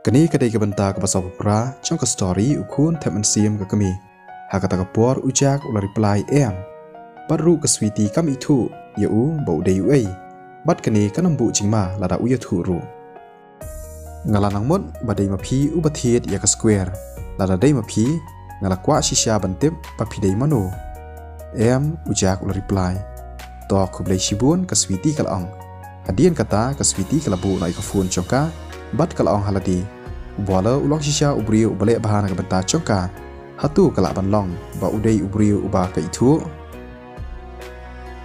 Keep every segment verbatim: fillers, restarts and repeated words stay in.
Kane ka dei ka bynta kaba sawphew phra jong ka story U Khun Thep Mynsiem Ka Kmie. Ha kata ka por u Jack u la reply em. Bad ruh ka Sweety kam ithuh ïa u ba u dei uei. Bad kane kan ym buh jingma lada u ïathuh ruh. Nga la nang mut ba dei ma phi uba thied ïa ka square. Lada dei ma phi, nga la kwah shisha ban tip ba phi dei mano. Em, u Jack u la reply. To khublei shibun, ka Sweety ka la ong. Hadien kata ka Sweety ka la buh noh ïa ka phone jong ka bad ka la ong ha lade. U Bowler u long shisha u briew uba leh bha na ka bynta jong ka. Hato ka lah ban long ba u dei u briew uba ka ithuh?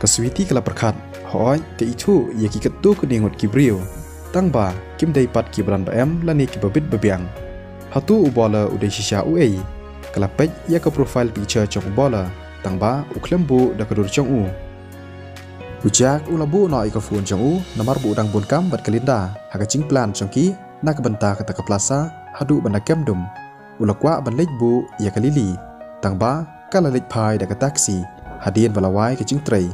Ka Sweety ka la pyrkhat, hooid, ka ithuh ïa ki katto katne ngut ki briew. Tang ba kim dei pat kiba don ba em lane kiba bit ba biang. Hato u Bowler u dei shisha uei? Ka la peit ïa ka profile picture jong u Bowler, tang ba u khlem buh da ka dur jong u. U Jack u la buh noh ïa ka phone jong u namar ba u dang bun kam bad ka Linda ha ka jingplan jong ki na ka bynta kata ka plaza haduh ban da kem dum. U la kwah ban leit buh ïa ka Lily, tang ba ka la leit phai da ka taxi hadien ba la wai ka jingtrei.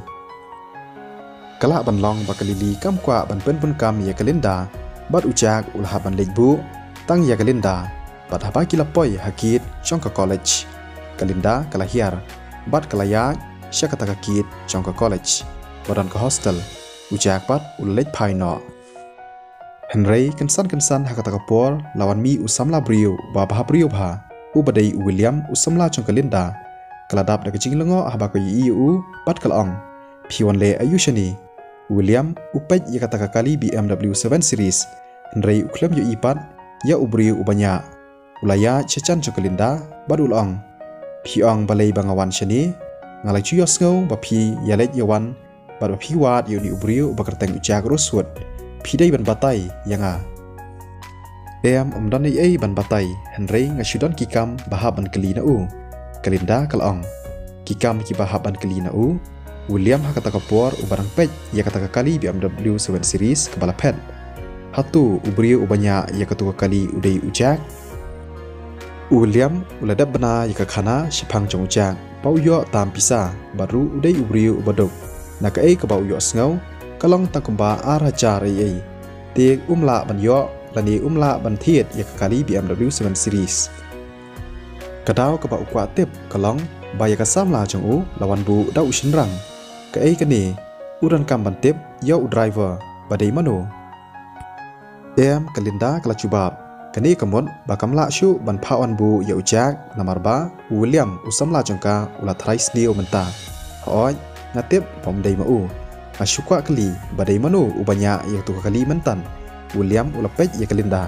Ka lah ban long ba ka Lily kam kwah ban pynbun kam ïa ka Linda, bad u Jack u la hap ban leit buh tang ïa ka Linda. Bad haba ki la poi ha gate jong ka college, ka Linda ka la hiar bad ka la ïaid sha kata ka gate jong ka college ba don ka hostel. U Jack pat u la leit phai noh. Hynrei kynsan kynsan ha kata ka por la wan mih u samla briew uba bha briew bha, uba dei u William u samla jong ka Linda. Ka la dap da ka jinglyngngoh haba ka ïohi ïa u bad ka la ong, phi wan leh aïu shane? U William u peit ïa kata ka kali B M W seven series, hynrei u khlem ïohi pat ïa u briew uba ñiah. U la ïaid sha jan jong ka Linda bad u la ong, phi ong balei ba nga wan shane? Nga la ju ïohsngew ba phi ïaleit ïawan bad ba phi wad ïa une u briew uba kyrteng u Jack Rosewood. Phi dei ban batai ïa nga? Em, ym don ei ei ban batai, hynrei nga shu don ki kam ba hap ban kylli na u, ka Linda ka la ong. Ki kam kiba hap ban kylli na u? U William ha kata ka por uba dang peit ïa kata ka kali B M W seven series kaba la phet. Hato u briew uba ñiah ïa katu ka kali u dei u Jack? U William u la dep bna ïa ka khana shaphang jong u Jack ba u ïoh tam pisa bad ruh u dei u briew uba duk. Na kaei kaba u ïohsngew ka long tang kumba ar hajar ei ei. Te um lah ban ïoh lane um lah ban thied ïa ka kali B M W seven series. Ka daw kaba u kwah tip ka long ba ïa ka samla jong u la wan buh da u shynrang. Kaei kane? U donkam ban tip ïa u driver ba dei mano. Em, ka Linda ka la jubab, kane ka mut ba kam lah shuh ban phah wan buh ïa u Jack namar ba u William u samla jong ka u la tharai sniew mynta. Hooid, nga tip ba um dei ma u. Nga shu kwah kylli ba dei mano uba ñiah ïa katu ka kali mynta. U William u la peit ïa ka Linda.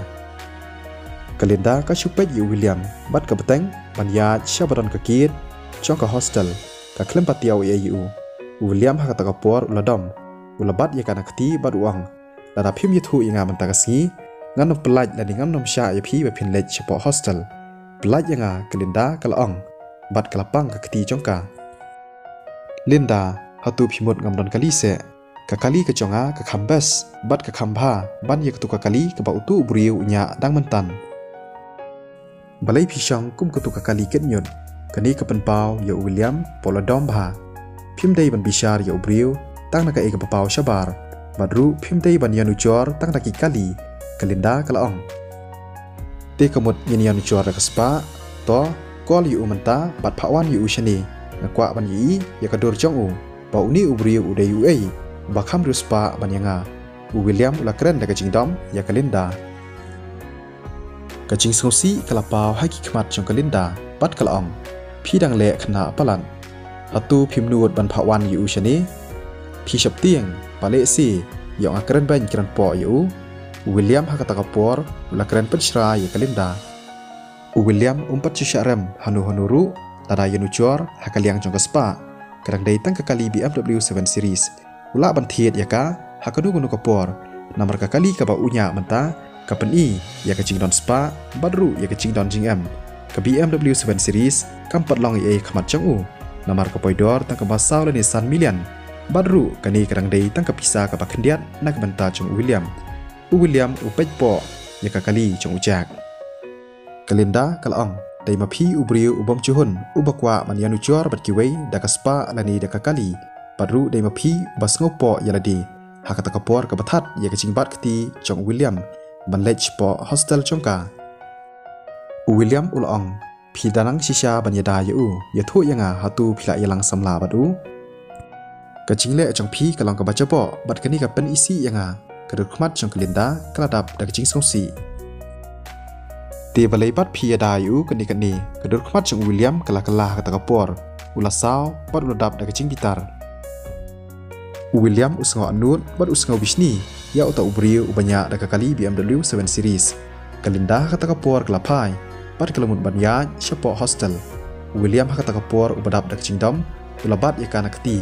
Ka Linda ka shu peit ïa u William bad ka bteng ban ïaid sha ba don ka gate jong ka hostel. Ka khlem patiaw ei ei ïa u. U William ha kata ka por u la dom. U la bat ïa ka na kti bad u ong, lada phim ïathuh ïa nga mynta ka sngi, ngan ym pyllait lane ngan ym shah ïa phi ba phin leit shapoh hostel. Pyllait ïa nga, ka Linda ka la ong bad ka la pang ka kti jong ka. Linda, hato phi mut ngam don kali seh? Ka kali ka jong nga ka kham best bad ka kham bha ban ïa katu ka kali kaba utu u briew u ñiah dang mynta. Balei phi shong kum katu ka kali kit ñiut? Kane ka pynpaw ïa u William ba u la dom bha. Phim dei ban bishar ïa u briew tang na kaei kaba paw shabar, bad ruh phim dei ban ïanujor tang na ki kali, ka Linda ka la ong. Te ka mut ngin ïanujor da ka spah. To, call ïa u mynta bad phah wan ïa u shane. Nga kwah ban ïohi ïa ka dur jong u ba une u briew u dei uei uba kham riewspah ban ïa nga. U William u la kren da ka jingdom ïa ka Linda. Ka jingsngewsih ka la paw ha ki khmat jong ka Linda bad ka la ong, phi dang leh khynnah palat? Hato phim nud ban phah wan ïa u shane? Phi sheptieng ba lehse ïoh nga kren beiñ kren poh ïa u. U William ha kata ka por u la kren pynshrai ïa ka Linda. U William um pat shu shah rem hano hano ruh, lada ïanujor ha ka liang jong ka spah. Ka dang dei tang ka kali B M W seven series. U lah ban thied ïa ka ha kano kano ka por. Namar ka kali kaba u ñiah mynta ka pyni ïa ka jingdon spah bad ruh ïa ka jingdon jingem. Ka B M W seven series kam pat long ei ei ha khmat jong u. Namar ka poi dor tang kaba saw lane san million. Bad ruh kane ka dang dei tang ka pisa kaba khyndiat na ka bynta jong u William. U William u peit poh ïa ka kali jong u Jack. Ka Linda ka la ong, dei ma phi u briew u bym ju hun uba kwah ban ïanujor bad kiwei da ka spah lane da ka kali. Bad ruh dei ma phi uba sngew poh ïa lade ha kata ka por kaba that ïa ka jingbat kti jong u William. ban leit shapoh hostel jong ka. U William u la ong, phi da nang shisha ban ïada ïa u, ïathuh ïa nga hato phi la ïalang samla bad u. Ka jingleh jong phi ka long kaba jaboh, bad kane ka pynisih ïa nga. Ka dur khmat jong ka Linda ka la dap da ka jingsngewsih. Te balei pat phi ïada ïa u kane kane? Ka dur khmat jong u William ka la kylla ha kata ka por. U la saw bad u la dap da ka jingbitar. U William u sngew nud bad u sngew bishni ïa uta u briew uba ñiah da ka kali B M W seven Series. Ka Linda ha kata ka por ka la phai bad ka la mut ban ïaid shapoh hostel. U William ha kata ka por uba dap da ka jingdom u la bat ïa ka na kti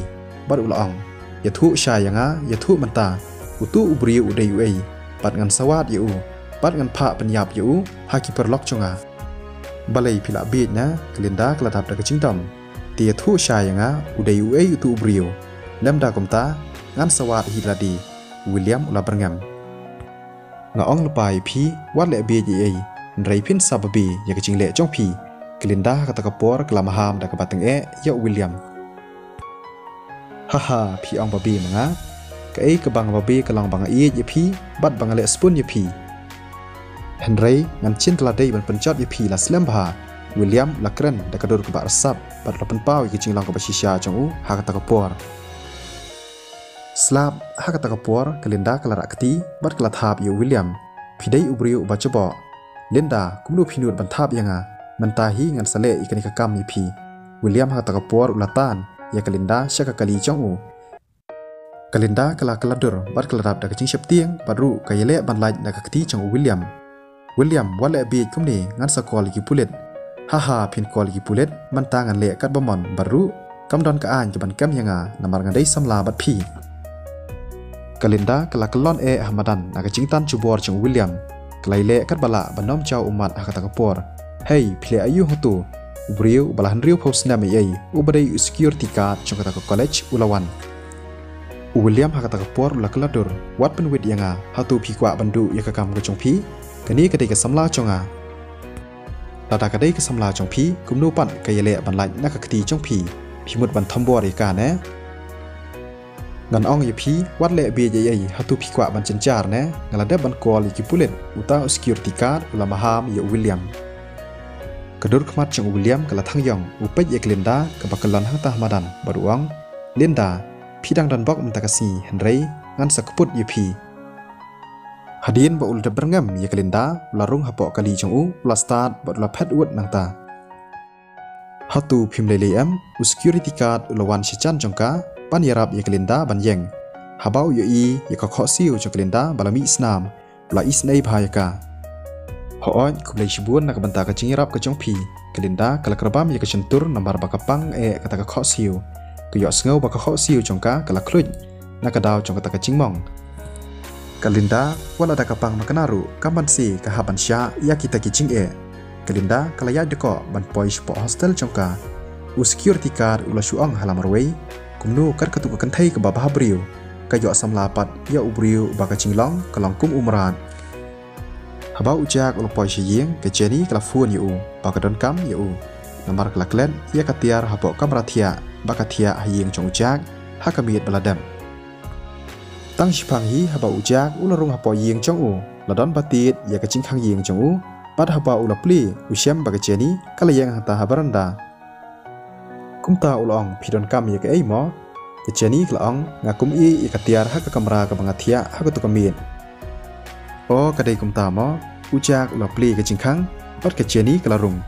bad u la ong, ïathuh shai ïa nga, ïathuh mynta, utu u briew u dei uei, bad ngan sa wad ïa u, bad ngan phah pynïap ïa u ha ki paralok jong nga. Balei phi la bieit na? Ka Linda ka la dap da ka jingdom. Te ïathuh shai ïa nga, u dei uei utu u briew? Lymda kumta ngan sa wad hi lade. U William u la byrngem. Nga ong lypa ïa phi, wat leh bieit ei ei, hynrei phin sa babe ïa ka jingleh jong phi. Ka Linda ha kata ka por ka la maham da kaba tyngeh ïa u William. Haha, phi ong babe ma nga? Kaei kaba nga babe ka long ba nga ïeit ïa phi bad ba nga leh spoon ïa phi. Hynrei ngan chim da lade ban pynjot ïa phi la slem bha. William u la kren da ka dur kaba arsap bad u la pynpaw ïa ka jinglong kaba shisha jong u ha kata ka por. Slap ha kata ka por ka Linda ka la rah kti bad ka la thap ïa u William. Phi dei u briew uba jaboh. Linda, kumno phi nud ban thap ïa nga? Mynta hi ngan sa leh ïa kane ka kam ïa phi. William ha kata ka por u la tan ïa ka Linda sha ka kali jong u. Ka Linda ka la kylla dur bad ka la dap da ka jingsheptieng bad ruh ka ïaleh ban lait na ka kti jong u William. William, wat leh bieit kumne, ngan sa call ïa ki pulit. Haha, phin call ïa ki pulit? Mynta ngan leh katba mon bad ruh kam don ka aiñ kaban kem ïa nga namar nga dei samla bad phi. Ka Linda ka la kyllon eh ha madan na ka jingtan jubor jong u William. Ka la ïaleh katba lah ban ym jaw ummat ha kata ka por. Hei, phi leh aïu hangto? U briew uba la hynriewphew snem ei ei, uba dei u security guard jong kata ka college u la wan. U William ha kata ka por u la kylla dur, wat pynwit ïa nga, hato phi kwah ban duh ïa ka kam ka jong phi? Kane ka dei ka samla jong nga. Lada ka dei ka samla jong phi, kumno pat ka ïaleh ban lait na ka kti jong phi? Phi mut ban thombor ïa ka ne? Ngan ong ïa phi, wat leh bieit ei ei, hato phi kwah ban jynjar ne? Nga la dep ban call ïa ki pulit. Uta u security guard u la maham ïa u William. Ka dur khmat jong u William ka la thang ïong, u peit ïa ka Linda kaba kyllon hangta ha madan bad u ong, Linda, phi dang don bok mynta ka sngi, hynrei ngan sa kput ïa phi. Hadien ba u la dep byrngem ïa ka Linda, u la rung hapoh kali jong u, u la stad bad u la phet ud nangta. Hato phim lei lei em? U security guard u la wan sha jan jong ka ban ïarap ïa ka Linda ban ïeng. Haba u ïohi ïa ka khohsiew jong ka Linda ba la mih snam, u la isynei bha ïa ka. Hooid, khublei shibun na ka bynta ka jingïarap ka jong phi. Ka Linda ka la kyrpad ïa ka shyntur namar ba ka pang eh kata ka khohsiew. Ka ïohsngew ba ka khohsiew jong ka ka la khluit na ka daw jong kata ka jingmong. Ka Linda, wat lada ka pang makna ruh, kam banse ka hap ban shah ïa kita ki jingeh. Ka Linda ka la ïaid dkoh ban poi shapoh hostel jong ka. U security guard u la shu ong ha la marwei, kumno kat katu ka kynthei kaba bhabriew ka ïoh samla pat ïa u briew uba ka jinglong ka long kum u mrad. Haba u Jack u la poi sha ïing, ka Jenny ka la phone ïa u ba ka donkam ïa u. Namar ka la klet ïa ka tiar hapoh kamra thiah ba ka thiah ha ïing jong u Jack ha ka miet ba la dep. Tang shiphang hi haba u Jack u la rung hapoh ïing jong u, la don ba tied ïa ka jingkhang ïing jong u. Bad haba u la plie, u shem ba ka Jenny ka la ïeng hangta ha baranda. Kumta u la ong, phi donkam ïa kaei mo? Ka Jenny ka la ong, nga kum ïeh ïa ka tiar ha ka kamra kaba nga thiah ha katu ka miet. O, ka dei kumta mo? U Jack u la plie ka jingkhang bad ka Jenny ka la rung.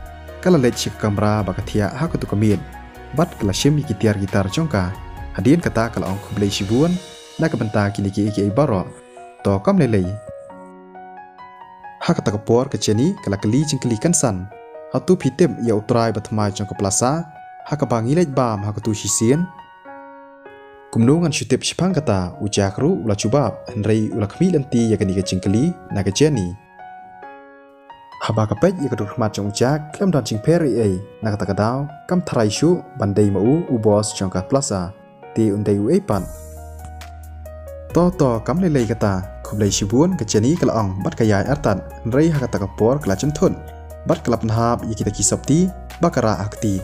Ka la leit sha ka kamra ba ka thiah ha katu ka miet bad ka la shim ïa ki tiar guitar jong ka. Hadien kata ka la ong, khublei shibun na ka bynta kine kiei kiei baroh. To kam lei lei. Ha kata ka por ka Jenny ka la kylli jingkylli kynsan. Hato phi tip ïa u trai ba thymmai jong ka plaza ha kaba ngi leit bam ha katu shisien? Kumno ngan shu tip shiphang kata, u Jack ruh u la jubab, hynrei u la khmih lynti ïa kane ka jingkylli na ka Jenny. Haba ka peit ïa ka dur khmat jong u Jack, khlem don jingpher ei ei, na kata ka daw kam tharai shuh ban dei ma u u boss jong ka plaza. Te un dei uei pat? To to, kam lei lei kata. Khublei shibun, ka Jenny ka la ong bad ka ïaid artat, hynrei ha kata ka por ka la jynthut bad ka la pynhap ïa kita ki sopti ba ka rah ha kti.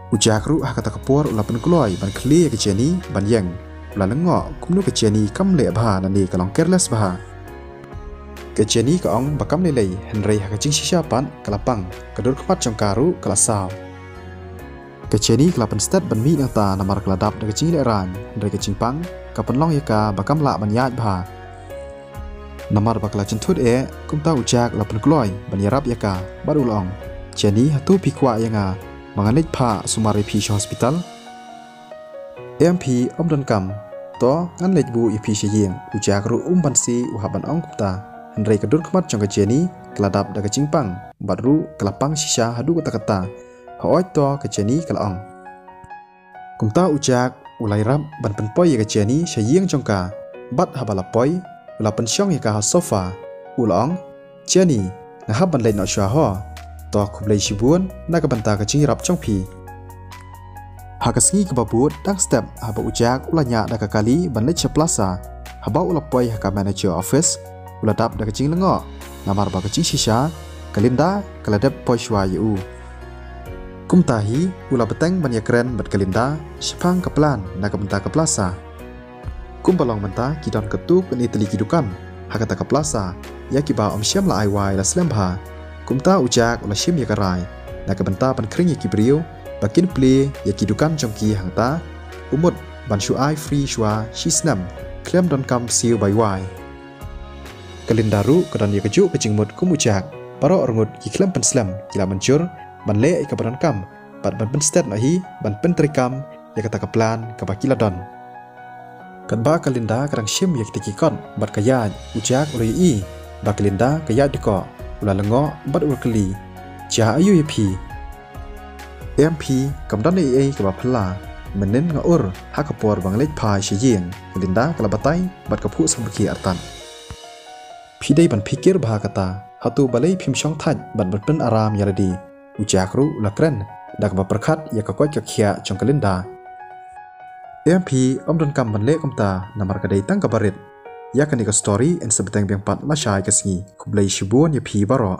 U Jack ruh ha kata ka por u la pynkloi ban khlieh ïa ka Jenny ban ïeng. U la lyngngoh kumno ka Jenny kam leh bha lane ka long careless bha. Ka Jenny ka ong ba kam lei lei, hynrei ha ka jingshisha pat ka la pang, ka dur khmat jong ka ruh ka la saw. Ka Jenny ka la pynstet ban mih nangta namar ka la dap da ka jinglehrain, hynrei ka jingpang ka pynlong ïa ka ba kam lah ban ïaid bha. Namar ba ka la jynthut eh, kumta u Jack u la pynkloi ban ïarap ïa ka, bad u la ong, Jenny, hato phi kwah ïa nga ba ngan leit phah sumar ïa phi sha hospital? Em phi, ym donkam. To ngan leit buh ïa phi sha ïing. U Jack ruh um banse u hap ban ong kumta, hynrei ka dur khmat jong ka Jenny ka la dap da ka jingpang, bad ruh ka la pang shisha haduh katta katta. Hooid to, ka Jenny ka la ong. Kumta u Jack u la ïarap ban pynpoi ïa ka Jenny sha ïing jong ka, bad haba la poi, u la pynshong ïa ka ha sofa. U la ong, Jenny, nga hap ban leit noh shuwa ho. To khublei shibun na ka bynta ka jingïarap jong phi. Ha ka sngi kaba bud, dang step haba u Jack u la ñiah da ka kali ban leit sha plaza. Haba u la poi ha ka manager office, u la dap da ka jinglyngngoh, namar ba ka jingshisha ka Linda ka la dep poi shuwa ïa u. Kumta hi u la bteng ban ïakren bad ka Linda shaphang ka plan na ka bynta ka plaza. Kumba long mynta ki don katto katne tylli ki dukan ha kata ka plaza, ïa kiba ym shym la ai wai la slem bha. Kumta u Jack u la shim ïa ka rai na ka bynta ban khring ïa ki briew ba kin plie ïa ki dukan jong ki hangta, u mut ban shu ai free shuwa shi snem khlem donkam siew bai wai. Ka Linda ruh ka don ïa kajuh ka jingmut kum u Jack, baroh arngut ki khlem pynslem ki la mynjur ban leh ïa kaba donkam bad ban pynstet noh hi ban pyntreikam ïa kata ka plan kaba ki la don. Katba ka Linda ka dang shim ïa kita ki kot bad ka ïaid, u Jack u la ïohi ba ka Linda ka ïaid dkoh, u la lyngngoh bad u la kylli, Jia aïu ïa phi? Em phi, kam don ei ei kaba phylla. Mynnin nga ur ha ka por ba nga leit phai sha ïing, ka Linda ka la batai bad ka phuh samrkhie artat. Phi dei ban phikir bha kata, hato balei phim shong thait bad ban pynaram ïa lade? U Jack ruh u la kren da kaba pyrkhat ïa ka koit ka khiah jong ka Linda. Em phi, ym donkam ban leh kumta namar ka dei tang kaba rit. Ïa kane ka story yn sa bteng biang pat lashai ka sngi. Khublei shibun ïa phi baroh.